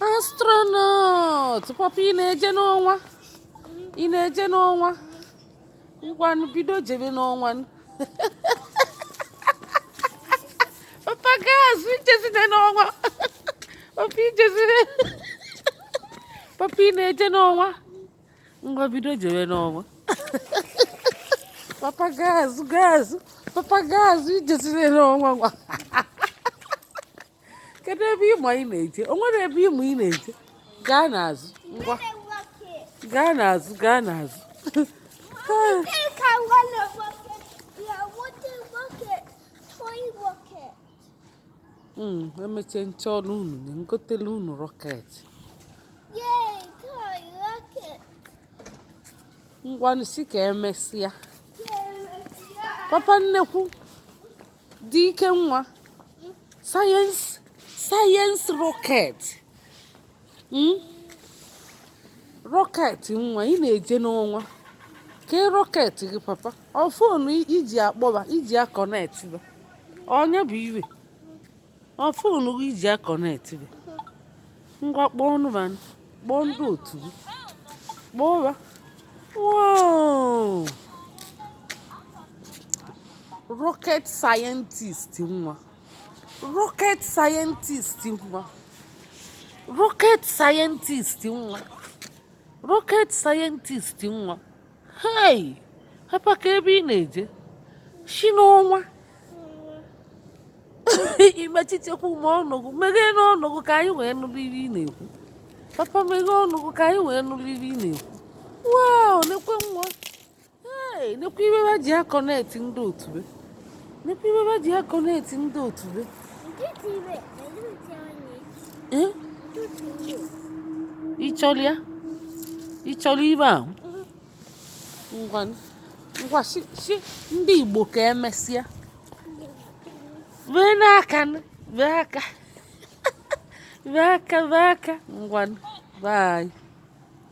Astronaut! Papa, ị na-eje n'ọnwa? Ị na-eje n'ọnwa? Ngwanụ, bido jebe n'ọnwa. Papa, gaa azụ, ijezine n'ọnwa. Papa, ijezine. Papa, ị na-eje n'ọnwa? Ngwa, bido jebe n'ọnwa. Papa, gaa azụ, gaa azụ. Papa, gaa azụ, ijezine n'ọnwa nwa. Kedu ebe ị ma ị na-eje? O nwere ebe ị ma ị na-eje? Gaa n'azụ, ngwa, gaa n'azụ, gaa n'azụ. Emechie nche ọnụ unu na ngotelu unu rocket. Ngwanụ, sị ka emesịa. Papa nnekwu dị ike nwa science, science rocket. Rocket nwa, ị na-eje n'ọnwa. Kee rocket gị, papa? Ọ phone iji akpọba, iji aconnect ba, onye bụ iwe? Ọ phone gị iji aconnect ba? Ngwa, kpọọ nụba, kpọọ ndị otu gị, kpọọ ba. Wow! Rocket scientist nwa, rocket scientist nwa, rocket scientist nwa, rocket scientist nwa. Hey, papa, ka ebe ị na-eje shi n'ọnwa? Imechichekwu ma ọnụ gị, meghee n'ọnụ gị ka anyị wee nụrụ ihe ị na-ekwu. Papa, meghee ọnụ gị ka anyị wee nụrụ ihe ị na-ekwu. Wow, nekwe nwa. Hey, nekwe ibe ha ji aconnect ndị otu be, nekwe ibe ha ji aconnect ndị otu be. Ee, ị chọrọ ya? Ị chọrọ ibe ahụ? Ngwa, ngwa, si ndị Igbo ka emesịa. Bee n'aka, bee aka, bee aka, bee aka. Ngwa, bye.